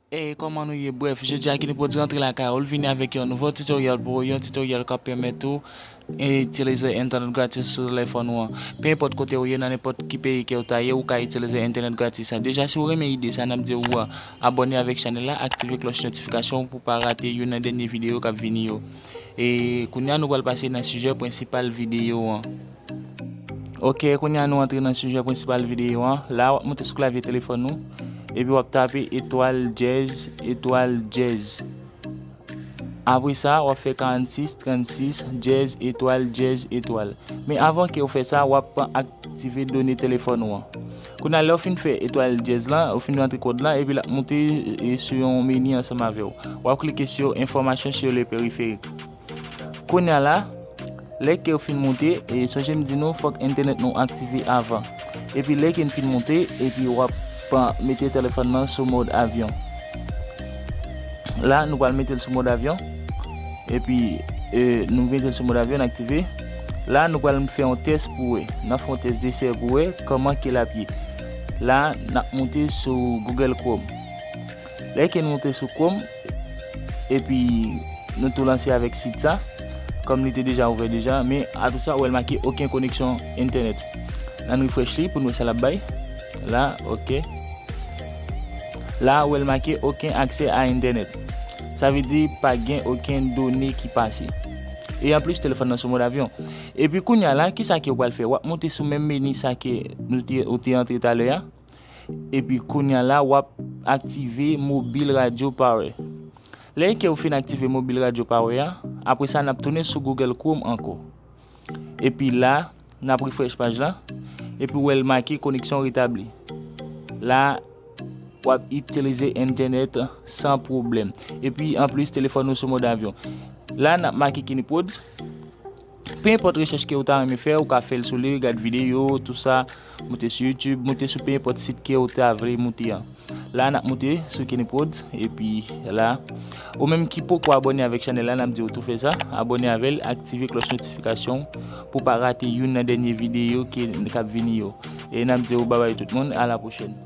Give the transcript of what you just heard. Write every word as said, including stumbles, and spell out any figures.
E kòman nou ye? Brèf, jodi a Kenny Prodz rantre lakay ou, l vini avèk yon nouvo tutorial pou ou, yon tutorial k ap pèmèt ou itilize entènèt gratis sou telefòn ou an. Pe enpòt kote ou ye, nan nenpòt ki peyi ke ou ta ye, ou ka itilize entènèt gratis sa. Deja, si ou renmen ide sa, n ap di ou abòne avèk chanèl la, aktive klòch notifikasyon pou pa rate youn nan dènye videyo k ap vini yo. E kounye a, nou pral pase nan sijè prensipal videyo an. Ok, kounye a nou antre nan sijè prensipal videyo an. La, w ap moute sou klavye telefòn ou, epi w ap tape etwal dyèz, etwal dyèz. Apre sa, w ap fè karannsis, trannsis, dyèz, etwal, dyèz, etwal. Men avan ke w fè sa, w ap aktive done telefòn ou an. Kounye a, lè w fin fè etwal dyèz lan, ou fin rantre kòd lan, epi l ap moute, e, sou yon meni ansanm avè w. W ap klike sou enfòmasyon sou le perifèrik. Kounye a la, lè ke w fin moute, e, sonje m di nou, fòk entènèt nou aktive avan. Epi lè ke n fin moute, epi w ap mete telefòn nan sou mòd avyon. La, nou pral mete l sou mòd avyon. Epi, e, nou mete l sou mòd avyon, n aktive. La, nou pral fè yon tès pou wè. N ap fè yon tès desè pou wè kòman ke l ap ye. La, n ap moute sou Google Chrome. Lè ke n moute sou Chrome, epi nou tou lanse avèk sit sa, kòm li te deja ouvè deja, men atou sa, ou wè l make okenn koneksyon entènèt. N ann refresh li pou n wè sa l ap bay. La, ok. La, ou wè l make okenn aksè a entènèt. Sa vle di pa gen okenn done ki pase. E anplis, telefòn nan sou mòd avyon. Epi kounye a la, kisa ke w pral fè? W ap moute sou menm meni sa ke nou te, ou te antre talè a. Epi kounye a la, w ap aktive Mobile Radio Power. Lè ke w fin aktive Mobile Radio Power a, apre sa, n ap tounen sou Google Chrome ankò. Epi la, n ap refresh paj la. Epi w wè l make koneksyon retabli. La, w ap itilize entènèt san pwoblèm. Epi, anplis, telefòn ou sou mòd avyon. La, n ap make Kenny Prodz. Pe enpòt rechèch ke ou ta renmen fè, ou ka fè l sou li, gad videyo, tou sa, moute sou YouTube, moute sou pe enpòt sit ke ou ta vle moute an. La, n ap moute sou Kenny Prodz, epi la, ou menm ki poko abòne avèk chanèl la, n ap di ou tou fè sa, abòne avè l, aktive klòch notifikasyon pou pa rate youn nan dènye videyo ke, k ap vini yo. E n ap di ou babay tout moun, a la pwochèn.